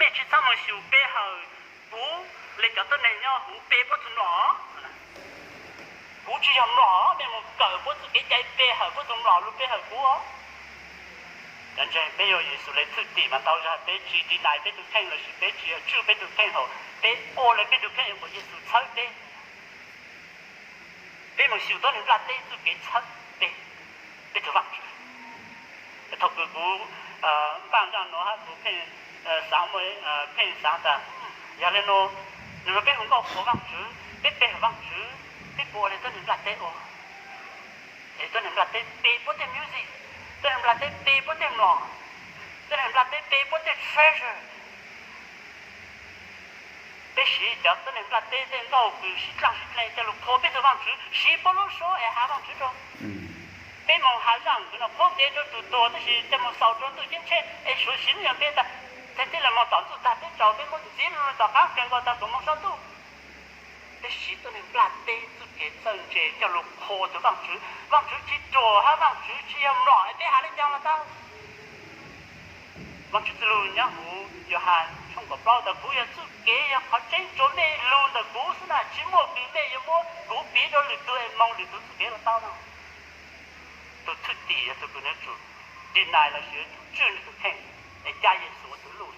Tsis txhob mus xyum pe hawm kuv li cov tuab neeg nyob huv pe puab tug mlom. Kuv tsis yog mlom, mej mus kawm puab txuj kev cai pe hawm puab tug mlom lug pe hawm kuv. Cov ntseeg, peb yog Yexus le thwj tim mas ntau zag peb tsis deny peb tug kheej lossis peb tsis yog tswj peb tug kheej hauv peb ua le peb tug kheej ua kom Yexus txhawb peb. Peb mus xyum tuab neeg nplaj teb txuj kev txhawb peb, peb tug Vaajtswv. Thaum kws kuv npaj nraag nuav hab kuv pheej xaav, pheej xaav tas, yog le nuav, nub nuav peb hu nkauj qhuas Vaajtswv, peb pe hawm Vaajtswv, peb puas ua le tuab neeg nplaj teb ua? Es tuab neeg nplaj teb pe puab tej music, tuab neeg nplaj teb pe puab tej mlom, tuab neeg nplaj teb pe puab tej treasure. Peb siv cov tuab neeg nplaj teb tej nkauj kws sib dlaaj sib dleeg coj lug qhuas peb tug Vaajtswv, siv puab lub suab es has Vaajtswv rua. Peb moog has zaaj kws nuav qhuab kev rua tug tuag tab sis coj moog xaus rua ntuj ceeb tsheej es suav siv lub nyuas pe tas, teg tib le moog tom ntxuj tag teb tsaus peb muab ntxiv lug rua tom qaab kawg nkaus tas kuas moog saum ntuj. Peb siv tuab neeg nplaj teb txuj kev txawj ntse coj lug qhuas tug Vaajtswv. Vaajtswv tsis ruam hab Vaajtswv tsis yog mlom es peb has le caag los tau. Vaajtswv txuj lug nyob huv Yauhas tshooj kaum plaub tas, kuv yog txuj kev, yog qhov tseeb, tsuas mej lug ntawm kuv xwb na, tsis muaj kws mej yuav muab kuv piv rua lwm tug es moog lwm tug txuj kev los tau no. Tug thwj tim yog tug kws nwg tsum deny lossis yuav tsum tswj nwg tug kheej es ca Yexus ua tug luj.